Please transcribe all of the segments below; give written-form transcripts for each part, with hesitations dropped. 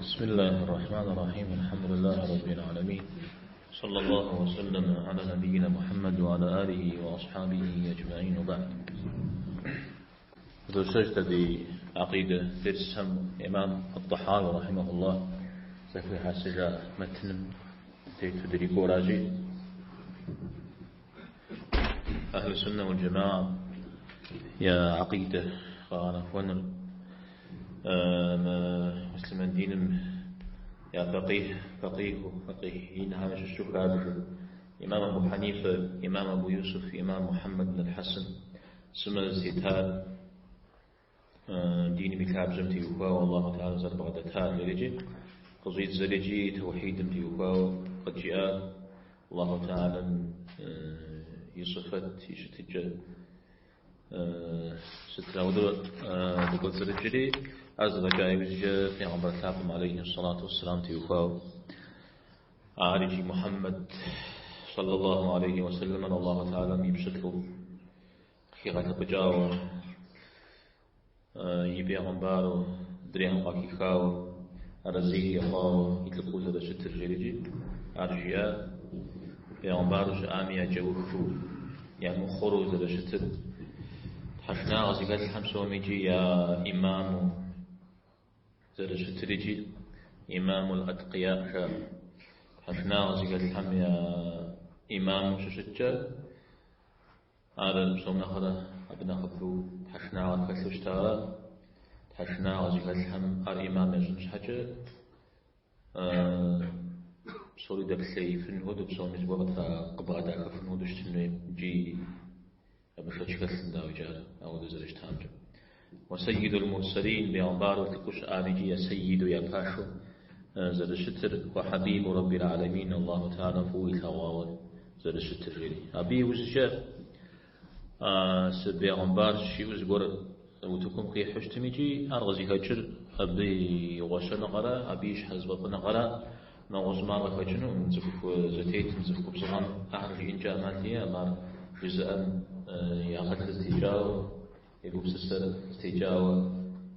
بسم الله الرحمن الرحيم الحمد لله رب العالمين صلى الله وسلم على نبينا محمد وعلى آله وأصحابه أجمعين وبعد سجدة دي عقيدة درسهم إمام الطحاوي رحمه الله زكوي حاسجا متن تدريكو راجي أهل السنة والجماعة يا عقيدة قال فن مسلم دين يا فقيه فقيه فقيهين هذا الشكر إمام أبو حنيفة إمام أبو يوسف إمام محمد بن الحسن سمى زيتان دين مثل جمتي وفا والله تعالى زر بغدتان لرجي قضيت زرجي توحيد متي قد جاء الله تعالى يصفت يشتج ستراودر بقول زرجري أزغ جايوز في عمر عليه الصلاة والسلام تيوفاو عارجي محمد صلى الله عليه وسلم الله تعالى يبشتلو خيغة بجاو يبيغمبارو دريهم قاكيخاو رزيه يخاو يتلقو زر شتر جريجي أرجيا بيغمبارو شآمي جوخو يا مخورو زر شتر حشنا غزيقات الحمسوميجي يا إمام زر شتريجي إمام الأتقياء شا حشنا غزيقات الحم يا إمام ششتشا هذا بصوم نخرة أبنا خفو حشنا غزيقات حشنا غزيقات الحم أر إمام يزنش حاجة بصوري دبلي فنهود بصوم يزبغت قبغة فنهود اشتنو جي أبشتش كسن داوي جار أو دزرش تامج وسيد المرسلين بأنبار وتكش آمجي سيد يا باشو زرشتر وحبيب رب العالمين الله تعالى فوق الهواء زرشتر غيري أبي وزجا سبي أنبار شي وزجور وتكون كي حشتميجي أرغزي هجر أبي غشنا غرا أبيش حزب غرا نغزما غشنو نزف زتيت نزف بصغان أهل إنجا مالتي أمار جزءا يا قتل تجاو يقوم سسر تجاو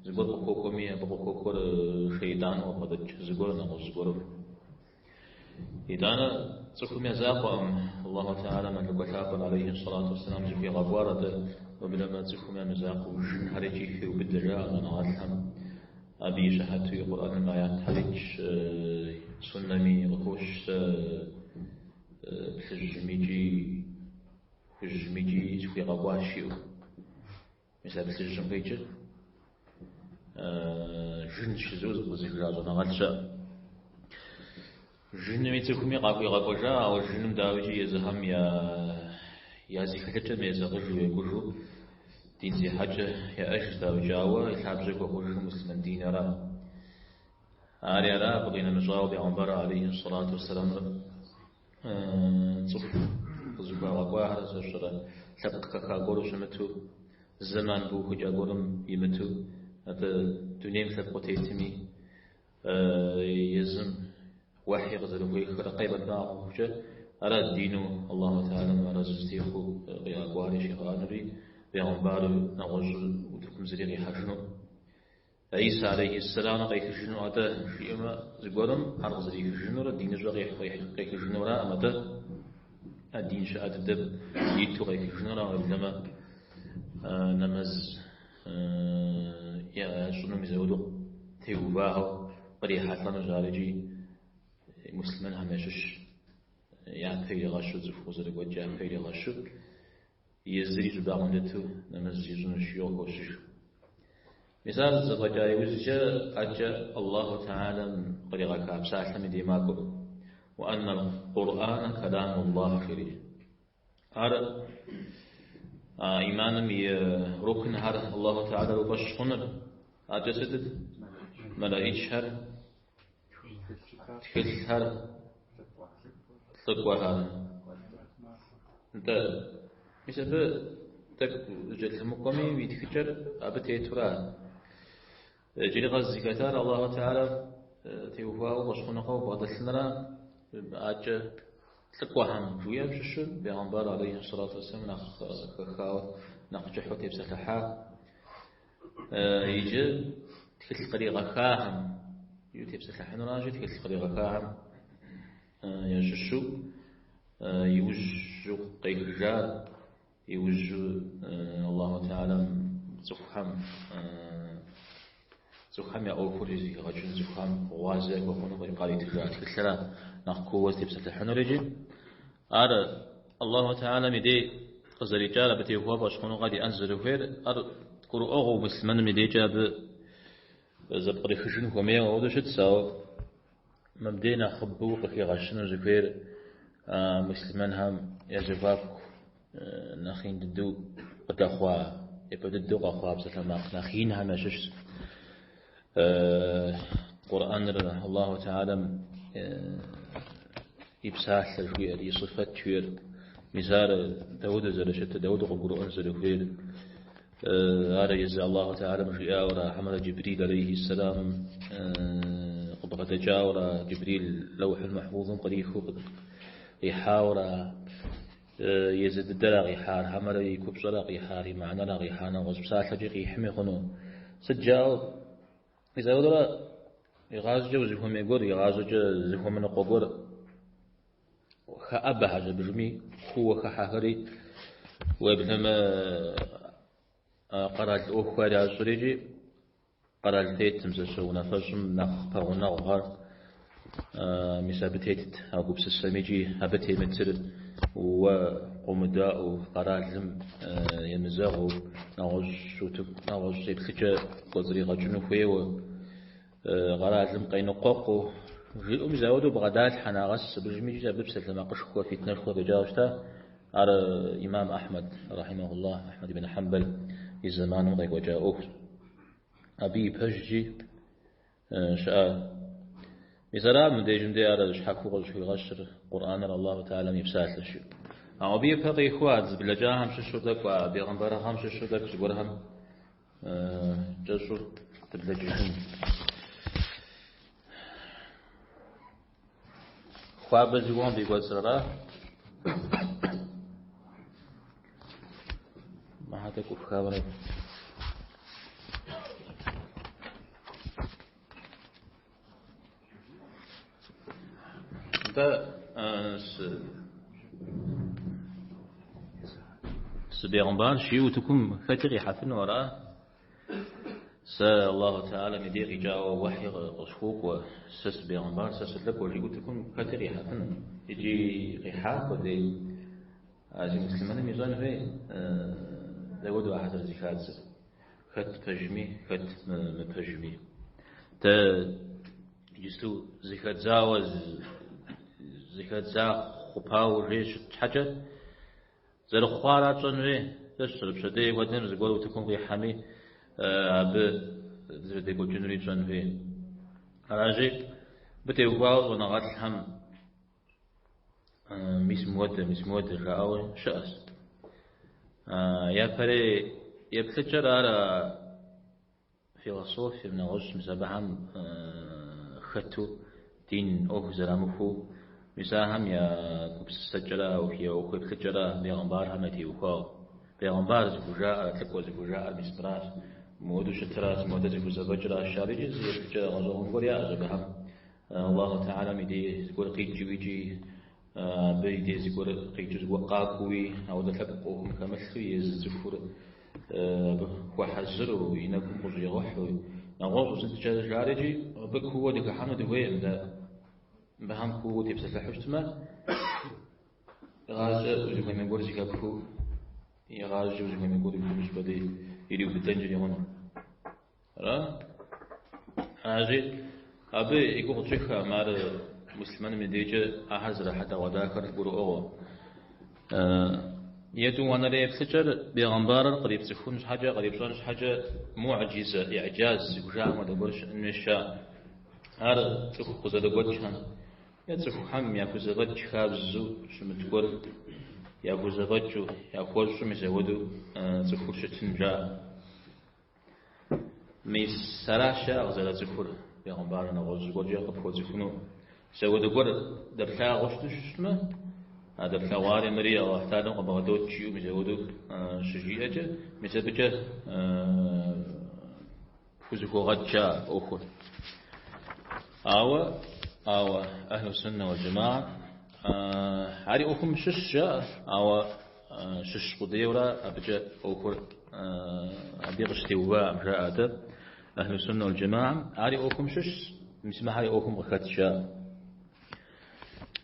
زغور كوكومي بقوكوكور شيطان وقدج زغور نغز زغور إذا تكم يزاقهم الله تعالى من لقشاق عليه الصلاة والسلام في غوارة وبلما تكم يزاق جن هرجي في وبدجاء نغالهم أبي شهادة القرآن ما يتحرج سنمي غكوش بلجميجي جميجي في غواشيو مثلا بلجميجي جن شزوز بزيجاز نغالشا جن ميتكمي قاقي غاقوجا أو جن داوجي يزهم يا يا زيخلتش ميزغجو يقولوا دين زي حاجة يا أش داوجاوا يلعب وقوجو مسلم دين را آري را بقينا مجاوب بعمر عليه الصلاة والسلام تصف زبا وقواها سشرة سبق كاغورو شمتو زمان بوخ جاغورم يمتو هذا دنيا سبق تيتمي يزم وحي غزلوه خرقيبة ناقوشة أرى دينه الله تعالى ما رزقتيه غياغواري شيخانري بيغمبار نغز وتكم زريغي حشنو عيسى عليه السلام غيخشنو أتا شيئما زغورم أرغزري خشنو را دين زغي غيخشنو را أمتا الدين شاء تدب يتو غيخشنو را وإنما نمز يا شنو مزودو تيوباه قريحة لنا جارجي مسلمان هم يشش يا في غشو زفو زرق وجه في غشو يزري زباغندتو نمز يزون شيوخ وشش مثال زغجاي وزجا أجا الله تعالى قريغا كابساحة مديماكو وأن القرآن كلام الله شريف هذا إيمان مي ركن هذا الله تعالى وبشخنر أجا ستد ملائك هر تخل هر تقوى هر انت مثل تك جل مقامي ويتكجر أبتي ترى جري غزي كتار الله تعالى تيوفاو وشخنقو بعد السنة أجا تقوى هم جويا بشش بيغمبر عليه الصلاة والسلام نخ خاو نخ جحوت يبسلحا يجي تلك القريغة خاهم Иджы тепсэлъыхьынуращи, тхылъ къригъэхахэм ящыщу иужьу къехыжар, иужьу Аллаху Теалэм цӏыхухэм цӏыхухэм я ӏуэхур зэхигъэкӏын, цӏыхухэм гъуазэ яхуэхъуну къаритыжа тхылъыра нэхъ кууэ зытепсэлъыхьынур икӏи. Ар Аллаху Теалэм и дей къызэрикӏар, абы теухуа фӏэщхъуныгъэ диӏэн зэрыхуейр, ар гурыӏуэгъуэу муслъымэным и дейкӏэ абы зэпкърихыжын хуэмейуэ ауэдэу щытщ, ауэ мыбдей нэхъыбэу къыхигъэщыну зыхуейр муслъымэнхэм я зэхуаку нэхъ ин дыдэу къыдэхъуа, япэ дыдэу къэхъуа псалъэмакъ нэхъ инхэм ящыщщ. Къурӏэныр Аллаху Теалэм и псалъэ жыхуиӏэр, и сыфэт жыхуиӏэр, мис ар дауэдэу зэрыщытыр, дауэдэу къыбгурыӏуэн зэрыхуейр, ар езы Аллаху Теалэм жиӏауэра, хьэмэрэ Джибрил алейхи сэлам къыбгъэдэкӏауэра, Джибрил Лэухьул Махьфузым кърихыу къихьауэра, езы дыдэра къихьар, хьэмэрэ и купщӏэра къихьар, и мыхьэнэра къихьар, нэгъуэщӏ псалъэкӏи къихьми хъуну. Сыт жаӏэу? Мис ауэдурэ игъащӏэкӏэ узыхуэмей гуэр, игъащӏэкӏэ зыхуэмыныкъуэ гуэр хэӏэбэхэщ абыжми, кууэ хыхьэхэри, уеблэмэ къэрал ӏуэхухэр ящӏыр икӏи къэрал тетым, зэщэ унафэщӏым нэхъ пэгъунэгъухэр мис абы тетт а гупсысэм икӏи абы темытыр уэ къомыдаӏуэу, къэралым емызэгъыу, нэгъуэщӏ утыку, нэгъуэщӏ еплъыкӏэ кӏуэцӏригъэкӏыну хуейуэ, къэралым къеныкъуэкъуу жиӏэу мис ауэдэу бгъэдалъхьэ нагъэс абыжми икӏи абы псалъэмакъышхуэ, фитнэшхуэ къикӏауэ щыта. Ар имам Ахьмэд, рахьимахуллах, Ахьмэд ибн Хьэмбэл и зэманым къекӏуэкӏа ӏуэхущ. Абы и пэжкӏи щыӏа. Мис ара мыбдежым де ар щхьэхуэу къыщӏыхигъэщыр Къурӏэныр Аллаху Теалэм и псалъэщ. Ауэ абы ипэ къихуэ а зыблэкӏахэм щыщу тӏэкӏу, а бегъымбарыгъэм щыщу тӏэкӏу зыгуэрхэм кӏэщӏу дыблэкӏыжын. Хуабэ зыгуэрым ди кӏуэцӏыр ара? Мыхьэ тӏэкӏу ӏуфхамрэ. Нтӏэ, сыбегъымбарщ жиӏэу утыкум хэти къихьэфыну ара? Сэ Аллаху Теалэм и дей къикӏауэ уэхьи къысхуокӏуэ, сэ сыбегъымбар, сэ сылӏыкӏуэ жиӏэу утыкум хэти къихьэфыну. Икӏи къихьа хуэдей а зи муслъымэным ищӏэн хуей дауэдэу ахэр зэрызэхадзыр. Хэт пэжми, хэт мыпэжми. Дэ иджысту зыхэдзауэ, зыхэдза хъупауэ жей щыт щхьэкӏэ, Зэрыхъуара тщӏэн хуей, дэ щызэрыпщэдей хуэдэм зыгуэр утыкум къихьэми, абы дызэрыдекӏуэкӏынури тщӏэн хуей. Аращи, абы теухуауэ щӏэныгъэлӏхэм мис мыуэдэ, мис мыуэдэ жаӏауэ щыӏэщ. Япэрей еплъыкӏэр ар философием, нэгъуэщӏ мис абыхэм хэту дин ӏуэху зэрамыхуэу, мис ахэм я гупсысэкӏэрэ, я ӏуэху еплъыкӏэрэ бегъымбархэм ятеухуауэ. Бегъымбар зыхужаӏэр, лӏыкӏуэ зыхужаӏэр мис мыращ, мыуэдэу щытыращ, мыуэдэ зыхузэфӏэкӏыращ жаӏэр икӏи зы еплъыкӏэ гъэщӏэгъуэн гуэр яӏэщ абыхэм. Аллаху Теалэм и дей зыгуэр къикӏыу икӏи абы и дей зыгуэр къикӏыу зыгуэр къакӏуэуи, ауэдэ лъэпкъ ӏуэхум хэмылъу езы цӏыхур абы хуэхьэзыру, и нэгум къыщӏигъэхьу, нэгъуэщӏу сыткӏэ жари икӏи абы кууэ дыхыхьэну дыхуейкъым дэ. Мыбыхэм кууэ тепсэлъыхьу щытмэ, игъащӏэ узыхуэмей гуэр зэхэпхыу, игъащӏэ узыхуэмей гуэр уи гум щӏыпӏэ дей ириубыдэнкӏэри хъуну. Ара? Аращи, абы и гугъу тщӏыххэкъым, ар муслъымэным и дежкӏэ ахэр зэрыхьэдэгъуэдахэр гурыӏуэгъуэ. Етӏуанэрей еплъыкӏэр бегъымбарыр кърипцӏыхун щхьэкӏэ, кърипщӏэн щхьэкӏэ муӏджизэ, иӏджаз зыхужаӏэм хуэдэ гуэр щыӏэн хуейщ жаӏэ. Ар цӏыху къызэрыгуэкӏхэм е цӏыхухэм яхузэфӏэкӏ хабзэу щымыт гуэр яхузэфӏэкӏыу, яхуэщӏу мис апхуэдэу цӏыхур щытын жаӏэ. Мис аращ жаӏэ къызэрацӏыхур, бегъымбарыр нэгъуэщӏ зыгуэркӏэ къыпхуэцӏыхуну. Мис апхуэдэ гуэр дэплъагъуу щыту щытмэ, а дэплъэгъуари мыри Алыхь Тэхьэлам къыбгъэдокӏ жиӏэу мис апхуэдэу щыжиӏэкӏэ, мис абыкӏэ пхузэхогъэкӏ жаӏэ ӏуэхур. Ауэ, ауэ, Ахьлу Суннэ уал Джэмаа, ари ӏуэхум щыщ жаӏэ, ауэ щыщ къудейуэрэ абыкӏэ ӏуэхур абы къыщытеуваӏым жаӏэ атӏэ. Ахьлу Суннэ уал Джэмаам ари ӏуэхум щыщщ, мис мыхьэри ӏуэхум къыхэтщ жаӏэ.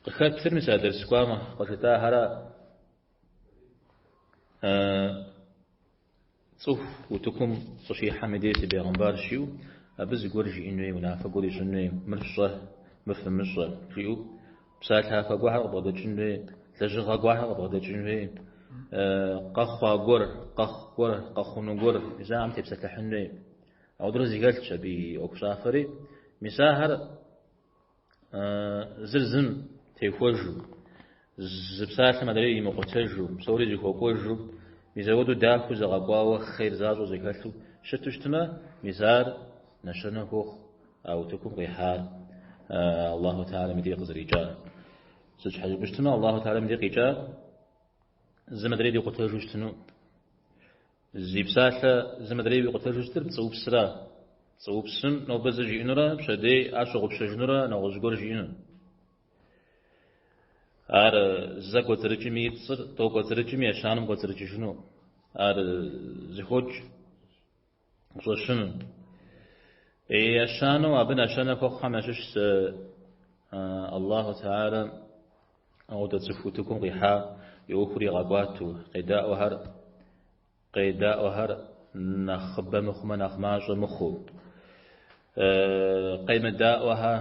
Къыхэтыр мис а дерс кӏуам къыжытӏахьэра. Цӏыху утыкум къыщихьэм и дей си бегъымбарщ жиӏэу, абы зыгуэр жиӏэн хуей, унафэ гуэр ищӏын хуей, мыр фщӏэ, мыр фымыщӏэ жиӏэу, псалъафэ гуэрхэр къыбгъэдэкӏын хуей, лэжьыгъэ гуэрхэр къыбгъэдэкӏын хуей, къэхъуа гуэр, къэхъу гуэр, къэхъуну гуэр, мис ахэм тепсэлъыхьын хуей. Ауэдурэ зэхэлъщ абы и ӏуэхущӏафэри. Мис ахэр Зыр зым техуэжу, зы псалъэм адрейр имыкъутэжу, псори зыхуэкӏуэжу, мис ауэдэу дахэу зэгъэкӏуауэ хъер защӏэу зэхэлъу щыту щытмэ, мис ар нэщэнэ хуохъу а утыкум къихьар Аллаху Тэхьэлам и дей къызэрикӏар. Сыт щхьэ жыпӏэу щытмэ, Аллаху Тэхьэлам и дей къикӏар зым адрейр икъутэжу щытыну. Зи псалъэ зым адрейр икъутэжу щытыр пцӏыупсра. Пцӏыупсым нобэ зы жиӏэнурэ, пщэдей ар щыгъупщэжынурэ нэгъуэщӏ гуэр жиӏэну. Ар зэ кӏуэцӏрыкӏми и пцӏыр, тӏо кӏуэцӏрыкӏми ещанэм кӏуэцӏрыкӏыжыну. Ар зыхокӏ къыщӏэщыну. Ещанэу абы нэщэнэ хуэхъухэм ящыщ Аллаху Тэхьэлам Ауэдэ цӏыху утыкум къихьа и ӏуэхур игъэкӏуатэу, къедаӏуэхэр къедаӏуэхэр нэхъыбэ мыхъумэ нэхъ мащӏэ мыхъуу, къемыдаӏуэхэр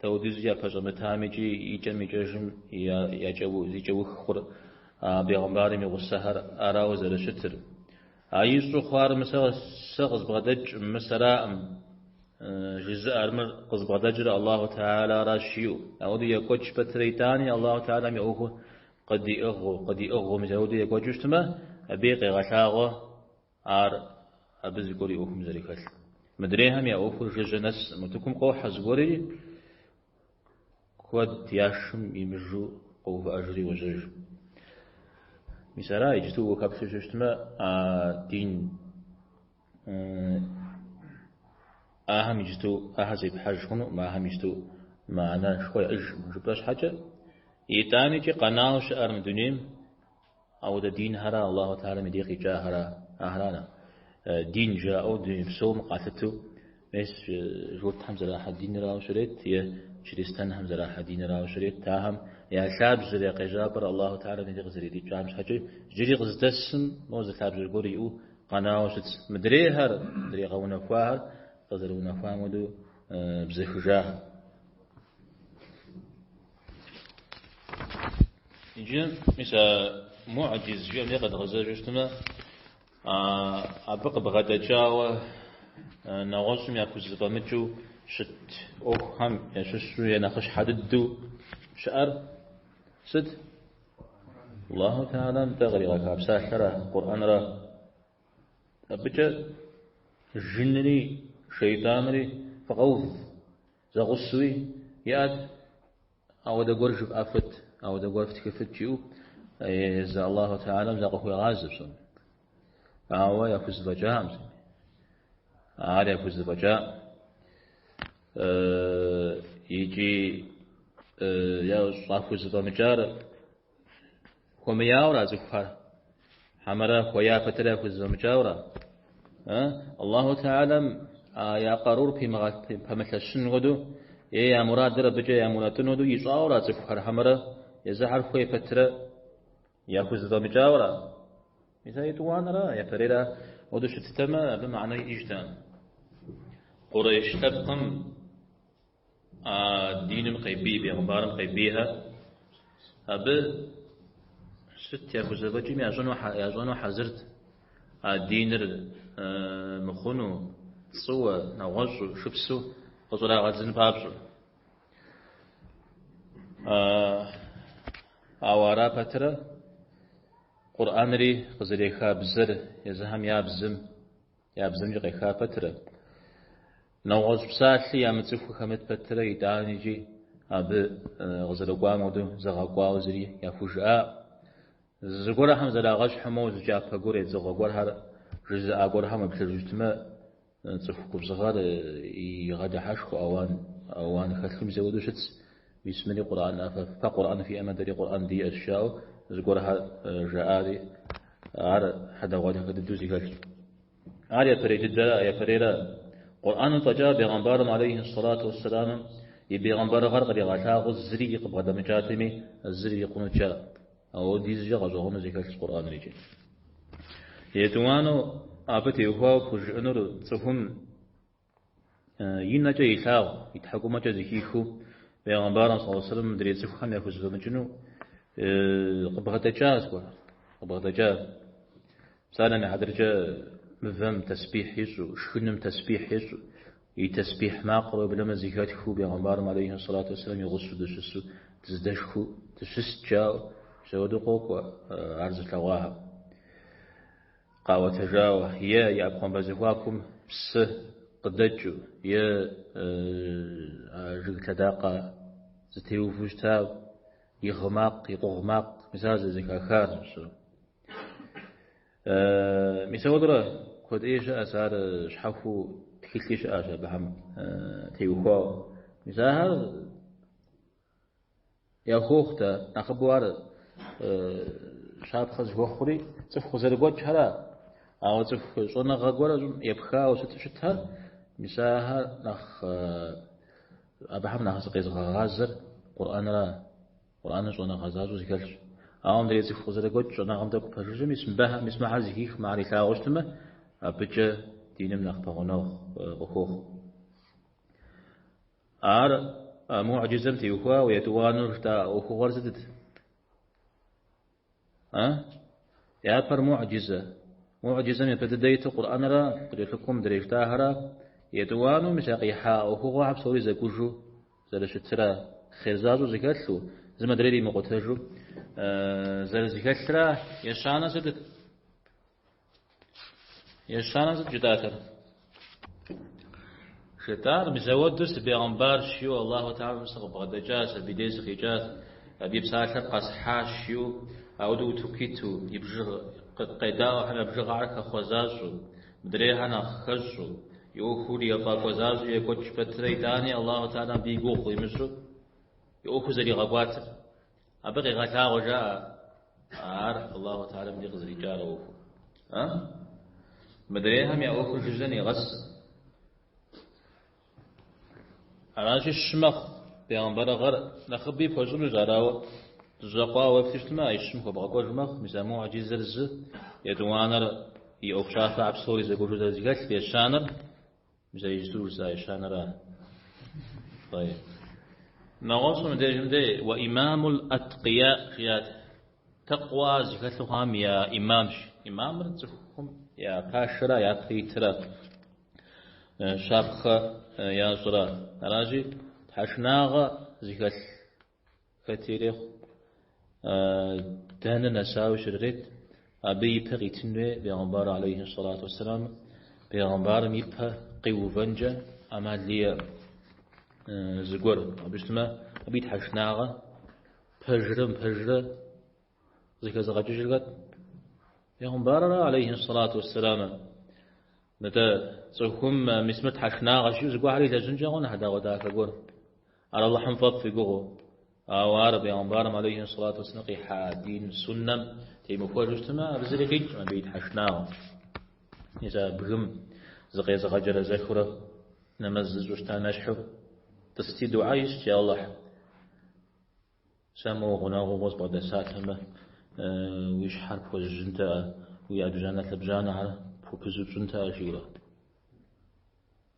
дауэдизу япэщӏэмытам икӏи икӏэм-икӏэжым зи кӏэух хъур а бегъымбарым и гъусэхэр арауэ зэрыщытыр. А ищӏу хъуар мы сэ къызбгъэдэкӏым, мы сэраӏым, жызыӏэр мыр къызбгъэдэкӏыр Аллаху Тэхьэларащ жиӏэу. Ауэдэу екӏуэкӏ пэтрэ итӏани Аллаху Тэхьэлам и ӏуэхур къыдиӏыгъыу, къыдиӏыгъыу мис ауэдэу екӏуэкӏыу щытмэ, абыи къегъэлъагъуэ ар абы зыгуэр и ӏуэхум зэрыхэлъ. Мыдрейхэм я ӏуэхур жыжьэ нэсӏым. Утыкум къохьэ зыгуэри, куэд я шым имыжу къоувыӏэжри йожьэж. Мис ара иджыту ухэплъэу щытмэ, а дин ахэм иджыту ахэр зепхьэж хъунукъым, ахэм иджыту мыхьэнэшхуэ яӏэжкъым жыпӏэ щхьэкӏэ, итӏаникӏи къэнауэ щыӏэр мы дунейм Ауэдэ динхьэра Аллаху Тэхьэлам и дей къикӏахьэра? Ахьэрана? Дин жаӏэу дуней псом къалъытэу, мес журтхэм зэрахьэ динырауэ щрет е чристэнхэм зэрахьэ динырауэ щрет. Ахэм я лъабжьэр, я къежьапӏэр Аллаху Тэхьэлам и дей къызэрикӏам щхьэкӏэ иджыри къыздэсым мо зы лъабжьэ гуэр иӏэу къэнауэ щытщ. Мыдрейхэр, мыдрей къэунэхуахэр къызэрыунэхуам хуэдэу бзэхыжахэр. Иджы, мис а муӏджиз жиӏэм де къэдгъэзэжу щытмэ, абы къыбгъэдэкӏауэ нэгъуэщӏым яхузэфӏэмыкӏыу щыт ӏуэхухэм ящыщу е нэхъыщхьэ дыдэу щыӏэр сыт? Аллаху Тэхьэлам дэ къригъэха псалъэра, Къурӏэнра. Абыкӏэ жынри, шейтӏанри фыкъэув. Зэгъусэуи иӏэт, ауэдэ гуэр жыфӏэфыт, ауэдэ гуэр фтхыфыт жиӏэу езы Аллаху Тэхьэлам закъыхуегъазэ псоми. Ауэ яхузэфӏэкӏакъым зыми. Ар яхузэфӏэкӏакъым. Икӏи щӏахузэфӏэмыкӏар Хуэмеяуэра цӏыхухэр? Хьэмэрэ хуея пэтрэ яхузэфӏэмыкӏауэра? Аллаху Тэхьэлам я къарур пэмылъэщын хуэдэу е я мурадыр абыкӏэ ямыунэтӏын хуэдэу ищӏауэра цӏыхухэр? Хьэмэрэ езыхэр хуей пэтрэ яхузэфӏэмыкӏауэра? Мис а етӏуанэра, япэрейра хуэдэу щыттэмэ, абы мыхьэнэ иӏэжтэкъым. Къурейш лъэпкъым А диным къебий, бегъымбарым къебийхэр абы сыт яхузэфӏэкӏми ящӏэну хьэзырт а диныр мыхъуну, пцӏыуэ, нэгъуэщӏу, шыпсу къыщӏрагъэдзын папщӏэ. Ауэ ара пэтрэ Къурӏэнри къызэреха бзэр езыхэм я бзэм Я бзэмкӏэ къеха пэтрэ, нэгъуэщӏ псалъи ямыцӏыху хэмыт пэтрэ, итӏаникӏи абы къызэрыкӏуам хуэдэу зэгъэкӏуауэ зыри яхужыӏаӏым. Зыгуэрхэм зэрагъэщхьу моуэ зы кӏапэ гуэр едзыгъуэ гуэрхэр жызыӏа гуэрхэм уеплъыжу щытмэ, Цӏыху губзыгъэр игъэдыхьэшхыу ауан, ауан хэлъу мис ауэдэу щытщ. Мис мыри Къурӏэн, фэ Къурӏэн фиӏэмэ, дэри Къурӏэн диӏэщ, жаӏэу зыгуэрхэр жаӏари, ар хьэдэгъуэдахэ дыдэу зэхэлъщ. Ар япэрей дыдэра, япэрейра. Къурӏэным фӏэкӏа бегъымбарым алейхи сэлату уэссэламым и бегъымбарыгъэр къригъэлъагъуу зыри къыбгъэдэмыкӏатэми, зыри ирикъунут жаӏэ. Ауэдизкӏэ гъэщӏэгъуэну зэхэлъщ Къурӏэныр икӏи. Етӏуанэу абы теухуауэ пхужыӏэнур цӏыхум и нэкӏэ илъагъу, и тхьэкӏумэкӏэ зэхихыу бегъымбарым саллаллаху алейхи вассалам мыдрей цӏыхухэм яхузэфӏэмыкӏыну къыбгъэдэкӏа зыгуэр, къыбгъэдэкӏа. Псалъэм и хьэтыркӏэ мывэм тэсбихь ищӏу, шхыным тэсбихь ищӏу, и тэсбихь макъыр уеблэмэ зэхэтхыу бегъымбарым алейхи сэлату уэсселам и гъусэу дыщысу, дыздэшхыу дыщыст жаӏэу, мис ауэдэу къокӏуэ ар зылъэгъуахэм. Къаӏуэтэжауэ, е и ӏэпхъуамбэ зэхуакум псы къыдэкӏыу, е жыг лъэдакъэ зытеувэу щыта и гъы макъ, и къугъ макъ, мис ар зэрызэхахар. Мис ауэдурэ куэд ӏей щыӏэщ, ар щхьэхуэу тхылъи щыӏэщ абыхэм теухуауэ. Мис ахэр яхуохъу дэ, нэхъыбэу ар щапхъэ зыхуэхъури цӏыху къызэрыгуэкӏхэра. Ауэ цӏыху щӏэныгъэ гуэрым епхауэ сыту щытхэр, мис ахэр нэхъ абыхэм нэхъ зыкъезыгъэгъазэр Къурӏэнра. Къурӏэныр щӏэныгъэ защӏэу зэхэлъщ. Ауэ мыдрей цӏыху къызэрыгуэкӏ щӏэныгъэм тӏэкӏу пэжыжьэм мис мыбыхэм, мис мыхэр зэхих, мыхэр илъагъуу щытмэ, абыкӏэ диным нэхъ пэгъунэгъу къыхуохъу. Ар мугьджизэм теухуауэ етӏуанэу жытӏа ӏуэхугъуэр сытыт? А? Япэр мугьджизэ. Мугьджизэм япэ дыдэ иту Къурӏэнра, къыкӏэлъыкӏуэу мыдрей жытӏахэра, етӏуанэу мис а къихьа ӏуэхугъуэхэр псори зэкӏужу зэрыщытра, хъер защӏэу зэхэлъу, зым адрейр имыкъутэжу зэрызэхэлъра, ещанэ сытыт? Ещанэ сыт жытӏатэр? Жытӏар, мис ауэдэу сыбегъымбарщ жиӏэу Аллаху Тэхьэлам сыкъыбгъэдэкӏащ, абы и деж сыкъикӏащ, абы и псалъэр къэсхьащ жиӏэу, ауэдэу утыку иту, и бжыгъ, къедаӏуэхэм я бжыгъэхэр хэхъуэ защӏэу, мыдрейхэр нэхъ хэщӏу, и ӏуэхур ефӏакӏуэ защӏэу екӏуэкӏ пэтрэ итӏани Аллаху Тэхьэлам абы и гугъу имыщӏу и ӏуэхур зэригъэкӏуатэр. Абы къегъэлъагъуэ жаӏэ ар Аллаху Тэхьэлам дей къызэрикӏар а ӏуэхур. А? Мыдрейхэм я ӏуэхур жыжьэ нигъэс. Аращи, щы мэхъу бегъымбарыгъэр нэхъыби пхуэщӏынущ, арауэ зэщӏэкъуауэ уеплъу щытмэ, а щым хуэбгъэкӏуэж мэхъу, мис а мугьджизэр зы, етӏуанэр и ӏуэхущӏафэхэр псори зэкӏужу зэрызэхэлъ, ещанэр Мис а иджысту жысӏа ещанэра. Тӏэйиб. Нэгъуэщӏым мыдежым дей уэ имамул аткъия жиӏат. Тэкъуа зыхэлъу хъуам я имамщ. Имамыр цӏыхум я пашэра, япэ итра, щапхъэ ящӏра. Аращи, тхьэшынагъэ зыхэлъ хэти ирехъу, дэнэ нэсауи щрырет, абы и пэ къитын хуей бегъымбар алейхи сэлату уэсселам, бегъымбарым и пэ къиувэнкӏэ ӏэмал иӏэ зыгуэр. Абы щытмэ, абы и тхьэшынагъэ пэжрэ мыпэжрэ зэхэзыгъэкӏыжыр хэт? Бегъымбарра алейхи сэлату уэсселам. Нтӏэ, цӏыхум мис мыр тхьэшынагъэщ жиӏэу зыгуэрхэр илэжьынкӏэ хъун хьэдэгъуэдахэ гуэр. Ар Алыхьым фӏэфӏ и гугъэу. Ауэ ар бегъымбарым алейхи сэлату уэсселам къихьа дин суннэм темыхуэжу щытмэ, абы зыри къикӏкъым абы и тхьэшынагъэм. Мис а бгым зыкъезыгъэджэрэзэхыурэ нэмэз зыщӏу щытам ещхьу, тӏысти дуӏэ ищӏт, я Алыхь. Сэ моуэ гъунэгъуу къызбгъэдэсатэмэ, уи щхьэр пхуэзжьынтэӏэ, уи ӏэбжьанэ-лъэбжьанэхэр пхупызупщӏынтэӏэ, жиӏэурэ.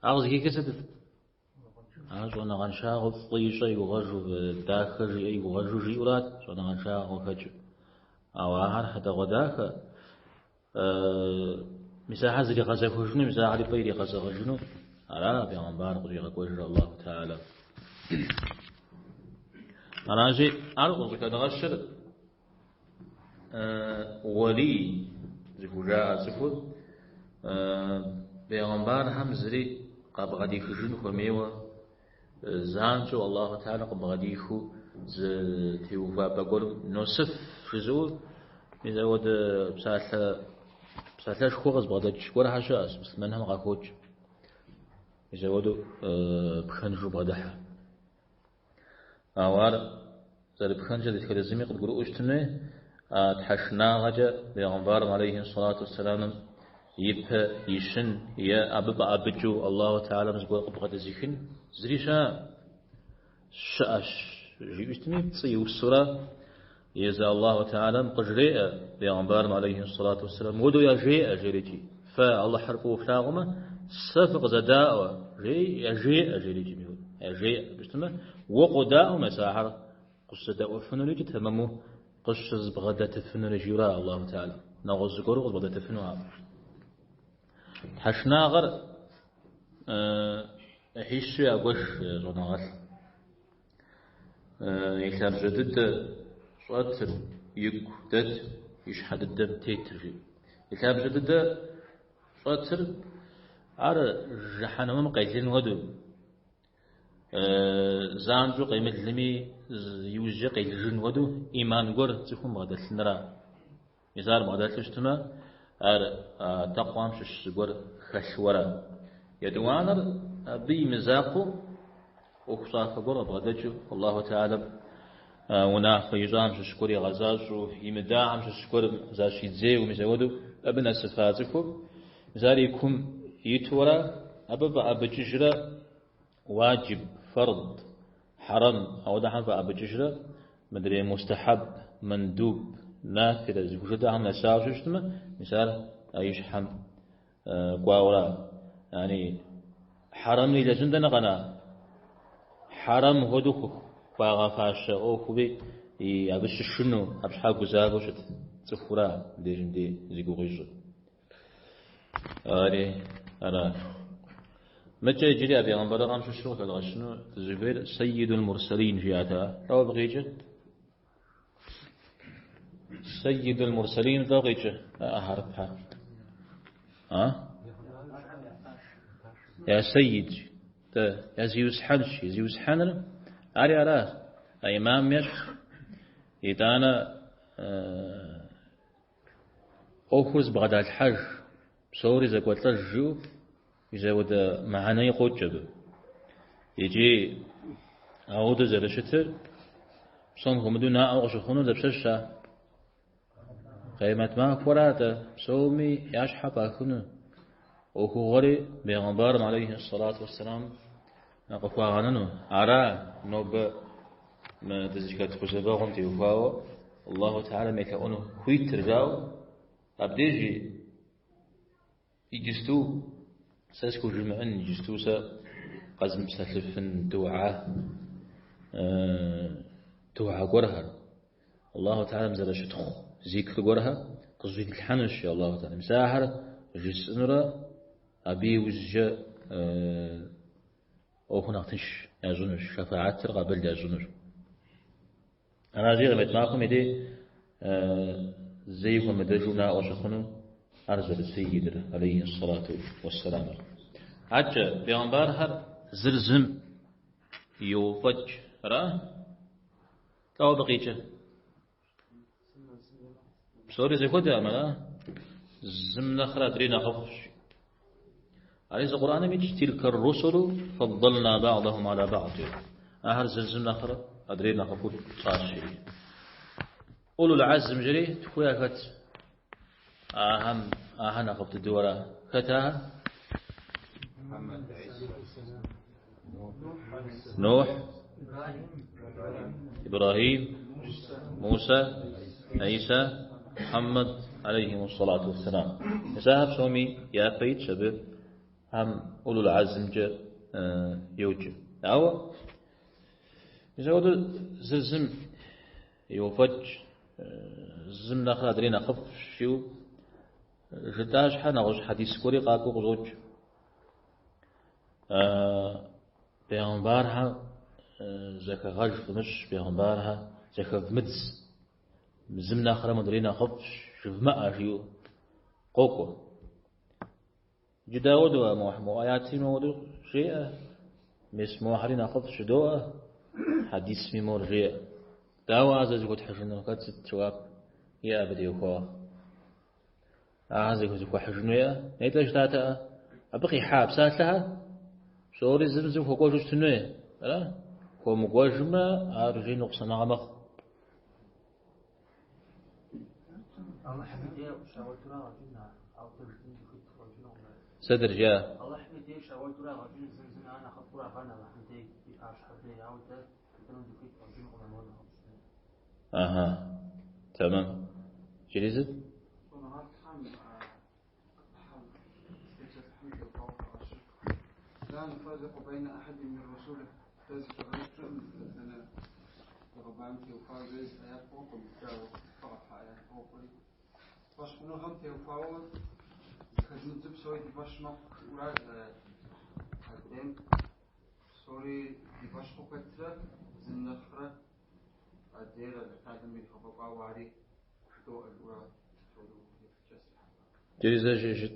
Ар къызыхихыр сытыт? Ар щӏэныгъэншагъэу фӏы ищӏэ и гугъэжу, дахэ жиӏэ и гугъэжу жиӏэурат, щӏэныгъэншагъэ къыхэкӏыу. Ауэ ахэр хьэдэгъуэдахэ, мис ахэр зригъэзэхуэжыну, мис ахэр и пӏэ иригъэзэгъэжыну, ара бегъымбар къыщӏигъэкӏуэжыр Аллаху Тэхьэлам. Аращи, ар къыщӏыхэдгъэщыр уэлий зыхужаӏэ цӏыхур бегъымбархэм зыри къабгъэдихыжын хуэмейуэ, занщӏэу Аллаху Тэхьэлам къыбгъэдихыу зы теухуапӏэ гуэрым носыф жызыӏэу, мис апхуэдэ псалъэ, псалъэшхуэ къызбгъэдэкӏ гуэрхэр щыӏэщ, муслъымэнхэм къахокӏ. Мис апхуэдэу пхэнжу бгъэдыхьэ. Ауэ ар зэрыпхэнжыр дэтхэнэ зыми къыдгурыӏуэу щытми, а тхьэшынагъэкӏэ бегъымбарым алейхи сэлату уэсселамым ипэ ищын е абы фӏэӏэбыкӏыу Аллаху Тэхьэлам зыгуэр къыбгъэдэзыхын зыри щыӏэкъым. Щыӏэщ жиӏэу щытми, пцӏы иупсурэ езы Аллаху Тэхьэлам къыжреӏэ бегъымбарым алейхи сэлату уэсселам, мыуэдэу яжеӏэ, жерикӏи, фэ Алыхьыр фӏыуэ флъагъумэ, сэ фыкъызэдаӏуэ, жеи, яжеӏэ, жерикӏи, яжеӏэ. Абы щытмэ, уэ къодаӏуэмэ, сэ ахэр къыщызэдэӏуэфынур икӏи тэмэму къыщызбгъэдэтыфынури, жиӏэурэ Аллаху Тэхьэлам. Нэгъуэщӏ зыгуэру къызбгъэдэтыфынукъым. Тхьэшынагъэр ӏыхьищу ягуэш щӏэныгъэлӏ. И лъабжьэ дыдэ щӏэтыр, ику дэт, и щхьэ дыдэм тетыр, жи. И лъабжьэ дыдэ щӏэтыр ар жыхьэнэмэм къелын хуэдэу, занщӏэу къемылми, иужькӏэ къелыжын хуэдэу ӏиман гуэр цӏыхум бгъэдэлъынра. Мис ар бгъэдэлъу щытмэ, ар тэкъуам щыщ зыгуэр хэлъуэра. Етӏуанэр абы и мызакъуэу ӏуэхущӏафэ гуэр къыбгъэдэкӏыу Аллаху Тэхьэлам унафэ ищӏам щыщ гуэр игъэзащӏэу, имыдахэм щыщ гуэр защидзейуэ, мис апхуэдэу абы нэсыфа цӏыхур, мис ар и кум итуэра, абы фӏэӏэбыкӏыжрэ уаджиб, фэрд, хьэрэм, ауэдэхэм фӏэӏэбыкӏыжрэ мыдрей мустахьэб, мэндуб, нафилэ зыхужытӏэхэм нэсауэ щытмэ, мис ар а и щхьэм кӏуауэра. Яни хьэрэмыр илэжьын дэнэ къэна? Хьэрэм хуэдэу хуагъэфащэ ӏуэхури и абы щышыну, абы щхьэ гузавэу щыт цӏыхура мыбдежым дей зи гугъу ищӏыр. Ари ара. Мыкӏэ иджыри а бегъымбарыгъэм щыщу къыхэдгъэщыну дызыхуейр Сэйидул Мурсалин жиӏат. Лӏо абы къикӏыр? Сэйидул Мурсалин лӏо къикӏыр? А хьэрфхэр. А? Я Сэйид, дэ, я зиусхьэнщ, зиусхьэныр ари ара. А имам ещхь. Итӏанэ ӏуэхур зыбгъэдалъхьэж, псори зэкӏуэлӏэж жиӏэу, мис ауэдэ мыхьэнэи къокӏ абы. Икӏи ауэдэу зэрыщытыр псом хуэмыдэу наӏуэ къыщыхъуну дапщэщ ар? Къемэт махуэра-тӏэ, псоми я щхьэ фӏахыну ӏуэхугъуэри бегъымбарым алейхи сэлату уэсселам къыхуагъэнэну. Ара нобэ мы дызыхэт гузэвэгъуэм теухуауэ Аллаху Тэхьэлам елъэӏуну хуитыр жаӏэу, абдежи иджысту сэ схужымыӏэн, иджысту сэ къэзмыпсэлъыфын дугьэ, дугьэ гуэрхэр, Аллаху Тэхьэлам зэрыщытхъу зикр гуэрхэр къызжьэдилъхьэнущ Аллаху Тэхьэлам. Мис ахэр жысӏэнурэ абы иужькӏэ ӏуэхур нэхъ тынш ящӏынущ, шэфаатыр къабыл ящӏынущ. Аращи, къемэт махуэм и дей зэи хуэмыдэжу наӏуэ щыхъуну ар зэрысэйидыр, алейхи ссалату уэсселамыр. Адэкӏэ, бегъымбархэр зыр зым йофӏэкӏ, ара? Лӏо абы къикӏыр? Псори зэхуэдэкъым, ара? Зым нэхърэ адрей нэхъыфӏщ. Ари зы Къурӏэным итщ, тилкэ русулу фаддална ба'дахум аля ба'д. Ахэр зыр зым нэхърэ адрейр нэхъыфӏу тщӏащ. Улул азм жери тху яхэт. Ахэм ахэр нэхъыфӏ дыдэу ара? Хэт ахэр? Нухь, Ибрахим, Муса, Иса, Мухьэммэд алейхим ссалату уассалам. Мис ахэр псоми япэ итщ абы хьэм улул азмкӏэ йоджэ. Ауэ мис апхуэдэу зыр зым йофӏэкӏ, зым нэхърэ адрей нэхъыфӏщ жиӏэу жытӏа щхьэ нэгъуэщӏ хьэдис гуэри къакӏуэу къыщӏокӏ. Бегъымбархэр зэхэгъэж фымыщӏ, бегъымбархэр зэхэвмыдз, зым нэхърэ модрей нэхъыфӏщ, жывмыӏэ жиӏэу къокӏуэ. Иджы дауэдэу а мо аятми моуэдэу жеӏэ, мес мохьэри нэхъыфӏщ жыдоӏэ, хьэдисми мор жеӏэ. Дауэ ар зэзыхуэтхьыжыну, хэт сыт жэуап иӏэ абы теухуауэ? Ахэр зэхуэхьыжыну иӏэ? Нетӏэ жытӏатэкъэ? Абы къихьа псалъэхэр? Псори зым зым хуэкӏуэжу щытын хуей, ара? Хуэмыкӏуэжмэ, ар уже ныкъусаныгъэ мэхъу. Сытыр жиӏа? Аха, тэмэм. Иджыри зыт? لا نفرق بين أحد من رسله ده زخرجت أنا ربان تيوفا زي آيات فوق فقط آيات فوق فشخنوهم تيوفاو زخرجت بسوي دبش مق ورا هدين سوري دبش خبترة زنخرة أدير الأكاديمي خبقا واري شدو الورا Иджыри зэ жыӏэжыт.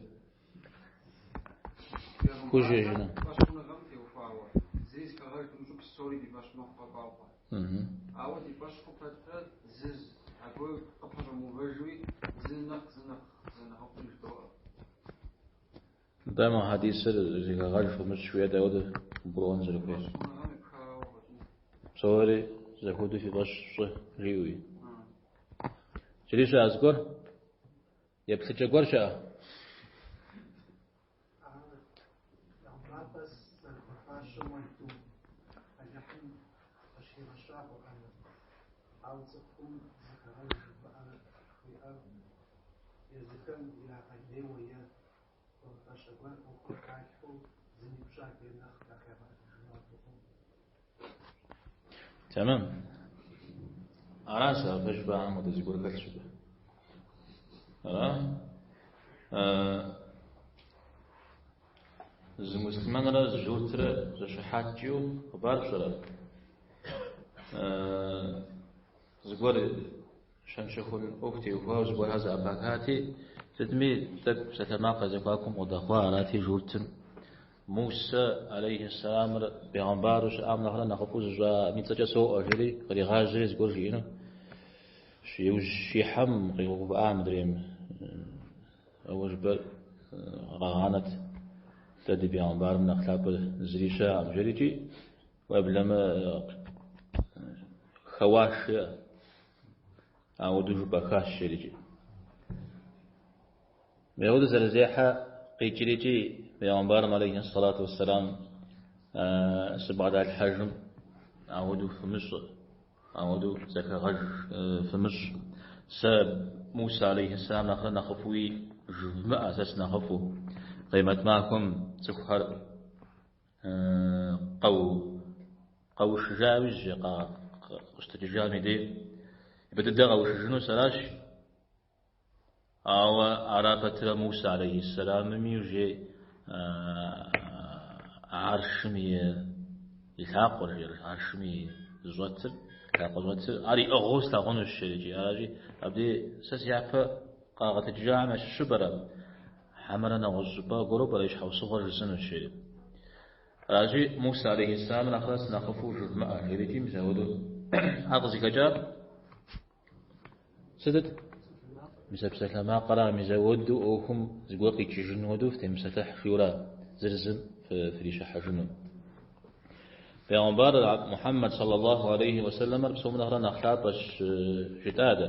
Хужыӏэжыну. Фӏэщхъуныгъэм теухуауэ зыри зэхэгъэж дымыщӏу псори ди фӏэщ мэхъу къэкӏуауэ. Ауэ ди фӏэщ хъу пэтрэ зы абы къыпэщӏэмыувэжуи зы нэхъ зы нэхъ зэнэхъыфӏри жыдоӏэ. Нтӏэ мы хьэдисыр зэхэгъэж фымыщӏ жиӏэр дауэдэу къыбгурыӏуэн зэрыхуейр? Фӏэщхъуныгъэм епхауэ къыщӏэкӏын. Псори зэхуэдэу фи фӏэщ фщӏы жиӏэуи. Иджыри щыӏэ зыгуэр? Еплъыкӏэ гуэр щыӏэ? Бегъымбар къэс зэрыхуэфащэм хуэдэу Алыхьым къыщигъэщӏа Къурӏэныр. Ауэ цӏыхум зэхэгъэж жыхуаӏэр жыхуиӏэр езыхэм ирагъэлейуэ е хуэмыфащэ гуэр ӏуэхум халъхьэу зым и пщӏэ адрейм нэхъ ягъэӏэтыжыну абы. Тэмэм. Аращ а пэж жыпӏахэм хуэдэ зыгуэр хэлъщ абы. Ара? Зы муслъымэнрэ зы журтрэ зэщыхьат жиӏэу хъыбар пщӏэрэ? Зыгуэр щэн-щэхун ӏуэху теухуауэ зыгуэрхэр зэӏэпахати, сытми тӏэкӏу псалъэмакъ я зэхуакум къыдэхъуа, арати журтым Мусэ алейхи сэламыр бегъымбару щыӏам нэхърэ нэхъыфӏу зыщӏам и цӏэкӏэ соӏуэ, жери къригъажьэри зыгуэр жиӏэну иужь щихьэм къигъэувыӏа мыдрейм. Ауэ жыпӏэр къэгъанэт, дэ ди бегъымбарым нэхъ лъапӏэ зыри щыӏэкъым, жери икӏи уеблэмэ хэуащ жеӏэ. Ауэдэу жыпӏэхащ, жери икӏи. Мыпхуэдэу зэрызехьэ къикӏри икӏи бегъымбарым алейхи сэлату уэсселам щыбгъэдалъхьэжым ауэдэу фымыщӏ, ауэдэу зэхэгъэж фымыщӏ. Сэ Мусэ алейхи сэлам нэхърэ нэхъыфӏуи жывмыӏэ, сэ сынэхъыфӏу. Къемэт махуэм цӏыхухэр къэушыжа иужь, къыщытэджыжам и дей, япэ дыдэ къэушыжыну сэращ. Ауэ ара пэтрэ Мусэ алейхи сэламми уже гьэршым и лъакъуэр, жиӏэр, гьэршым и зыщӏэтыр, лъакъуэ щӏэтыр, ар иӏыгъыу слъагъунущ, жери икӏи. Аращи, абдей сэ си япэ къагъэтэджыжахэм ящыщу пӏэрэ, хьэмэрэ нэгъуэщӏ щӏыпӏэ гуэру пӏэрэ и щхьэусыгъуэр жысӏэнущ, жери. Аращи, Мусэ алейхи сэлам нэхърэ сынэхъыфӏу жывмыӏэ, жери икӏи мис апхуэдэу ар къызыхэкӏар. Сытыт? Мис а псалъэмакъыра, мис ауэдэу ӏуэхум зыгуэр къикӏыжын хуэдэу фытемыпсэлъыхь жиӏэура, зыр зым фрищыхьэжыну. Бегъымбар Мухьэммэд саллаллаху алейхи уэсэлэмэр псом нэхърэ нэхъ лъапӏэщ жытӏа дэ.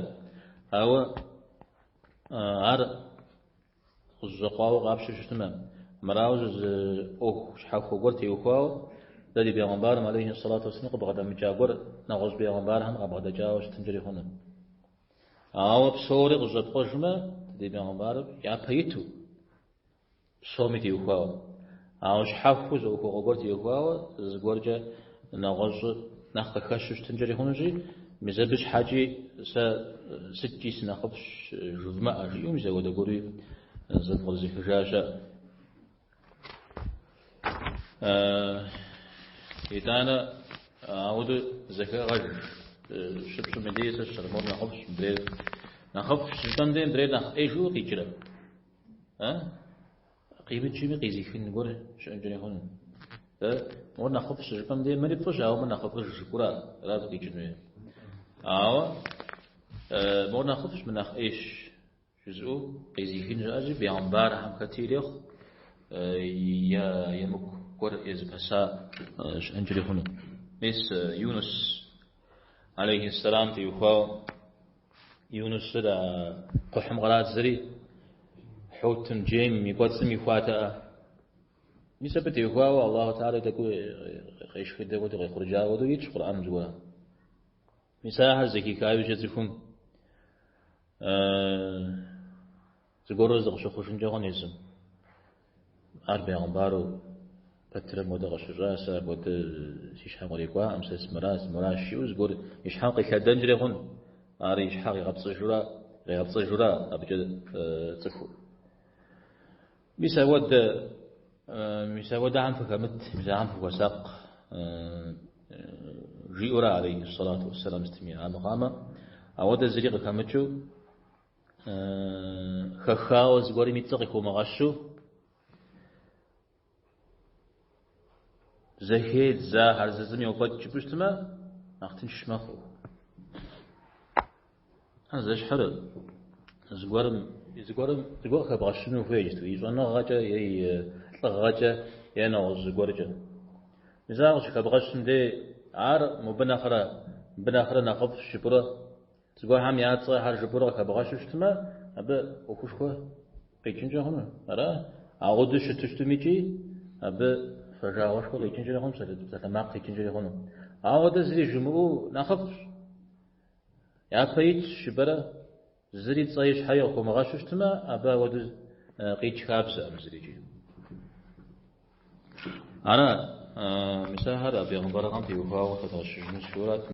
Ауэ ар къызэщӏэкъуауэ къапщтэу щытмэ, мырауэ зы ӏуэху щхьэхуэ гуэр теухуауэ, дэ ди бегъымбарым алейхи сэлату уэсэлам къыбгъэдэмыкӏа гуэр нэгъуэщӏ бегъымбархэм къабгъэдэкӏауэ щытынкӏэри хъуну. Ауэ псори къызэщӏэпкъуэжмэ, ди бегъымбарыр япэ иту, псоми теухуауэ. Ауэ щхьэхуэу зы ӏуэхугъуэ гуэр теухуауэ, зыгуэркӏэ нэгъуэщӏыр нэхъ къыхэщу щытынкӏэри хъунущи, мис абы щхьэкӏи сэ сыткӏи сынэхъыфӏщ жывмыӏэ жиӏэу мис апхуэдэ гуэруи зэпкърызыхыжа щыӏэ. Итӏанэ ауэдэу зэхэгъэж щыпщӏым и дей сэ сщӏэрэ, мор нэхъыфӏщ, мыдрейр нэхъыфӏщ жыпӏэм дей мыдрейр нэхъ ӏейжу къикӏрэ? Къимыкӏми къизыхын гуэр щыӏэнкӏэри хъуну. Дэ мор нэхъыфӏщ жыпӏэм дей мыри фӏыщ, ауэ мыр нэхъыфӏыж жыпӏэура, ара абы къикӏынуи. Ауэ мор нэхъыфӏщ, мыр нэхъ ӏейщ жызыӏэу къизыхын щыӏэщи, бегъымбархэм хэти ирехъу, емыкӏу гуэр езыпэса щыӏэнкӏэри хъуну. Мис Юнус алейхи сэлам теухуауэ Юнусыр а кхъухьым кърадзэри хьутым джейм и кӏуэцӏым ихуатэӏэ. Мис абы теухуауэ Аллаху Теала тӏэкӏу къешхыдэ хуэдэу къехъурджауэ хуэдэу итщ Къурӏэным зыгуэр. Мис ахэр зэхиха иужькӏэ цӏыхум зыгуэру зыкъыщыхъужынкӏэ хъун езым. Ар бегъымбару пэтрэ модэ къыщыщӏа, сэ апхуэдэ си щхьэм кърикӏуаӏым, сэ сымыращ, сымыращ жиӏэу зыгуэр и щхьэм къилъэдэнкӏэри хъун. Ар и щхьэ къигъэпцӏыжурэ абыкӏэ цӏыхур. Мис ауэдэ, мис ауэдэхэм фыхэмыт, мис ахэм фыхуэсакъ, жиӏэурэ алейхи сэлату уэсселам сытми амыхъуамэ, ауэдэ зыри къыхэмыкӏыу хэхауэ зыгуэрым и цӏэ къыхыумыгъэщу зэхедз ахэр зы зым йофӏэкӏ жыпӏэу щытмэ, нэхъ тынш мэхъу. Ар зэщхьыр зыгуэрым, зыгуэрым зыгуэр къыхэбгъэщыну хуей иджыпсту, и щӏэныгъэкӏэ е и лӏыгъэкӏэ е нэгъуэщӏ зыгуэркӏэ. Мис ар къыщыхэбгъэщым дей, ар мобы нэхърэ, мыбы нэхърэ нэхъыфӏщ жыпӏэурэ, зыгуэрхэм я цӏэхэр жыпӏэурэ къыхэбгъэщу щытмэ, абы ӏуэхушхуэ къикӏынкӏэ хъуну, ара? Ауэдэу щыту щытым икӏи абы фэжагъуэшхуэ къикӏынкӏэри хъуну, псалъэмакъ къикӏынкӏэри хъуну. Ауэдэ зыри жумыӏэу нэхъыфӏщ. Япэ итщ жыпӏэрэ, зыри цӏэи щхьэи къыхомыгъэщу щытмэ, абы ауэдэу къикӏ хабзэкъым зырикӏи. Ара, мис ахэр а бегъымбархэм теухуауэ къыхэдгъэщыжыну сыхуейуэ арат.